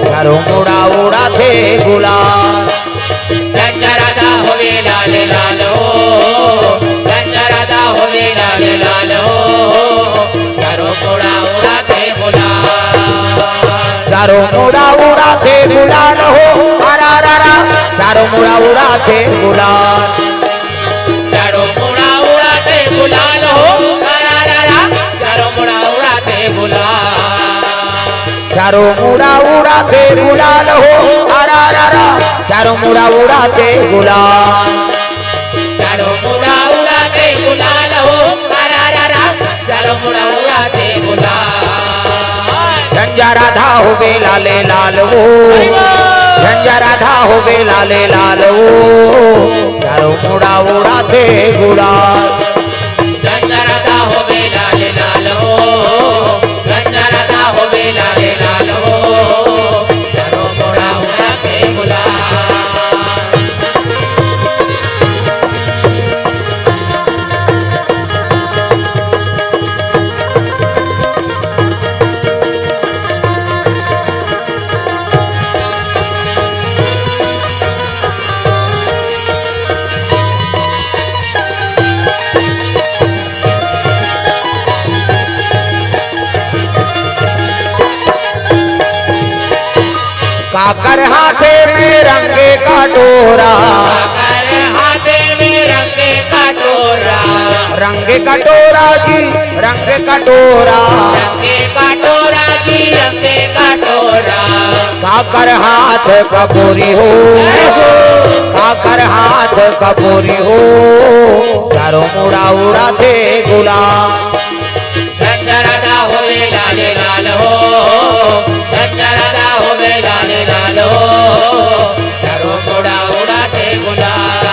चारों मुड़ा उड़ाथे गुलाल। झंझा राधा होवे लाले लाल वो। झंझा राधा होवे लाले लाल वो। चारों मुड़ा उड़ाथे गुलाल। चारों मुड़ा उड़ाथे गुलाल हो, अरा रा रा। चारों मुड़ा उड़ाथे गुलाल। चारों मुड़ा उड़ाथे गुलाल हो, अरा रा रा। चारों मुड़ा उड़ाथे गुलाल। चारों मुड़ा उड़ाथे गुलाल हो, अरा रा रा। चारों मुड़ा उड़ाथे गुलाल। चारों मुड़ा उड़ाथे गुलाल हो, अरा रा रा। चारों मुड़ा उड़ाथे गुलाल। झंझा राधा होवे लाले लाल वो। अरे वाह। झंझा राधा होवे लाले लाल वो। चारों मुड़ा उड़ाथे गुलाल। झंझा राधा होवे लाले लाल वो। झंझा राधा होवे लाले लाल वो। चारों मुड़ा उड़ाथे गुलाल। काकर हाथे में रंग कटोरा। काकर हाथे में रंग कटोरा। रंग कटोरा जी, रंग कटोरा। रंग कटोरा जी, रंग कटोरा। काकर हाथ कपोरी हो। काकर हाथ कपोरी हो। चारों मुड़ा उड़ाथे गुलाल। झंझा राधा होवे लाले लाल हो। झंझा राधा होवे लाले लाल हो। चारों मुड़ा उड़ाथे गुलाल।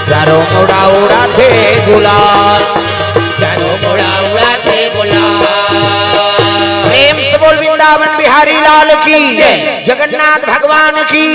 चारों मुड़ा उड़ाथे गुलाल। चारों मुड़ा उड़ाथे गुलाल। प्रेम से बोल वृंदावन बिहारी लाल की जय। जगन्नाथ भगवान की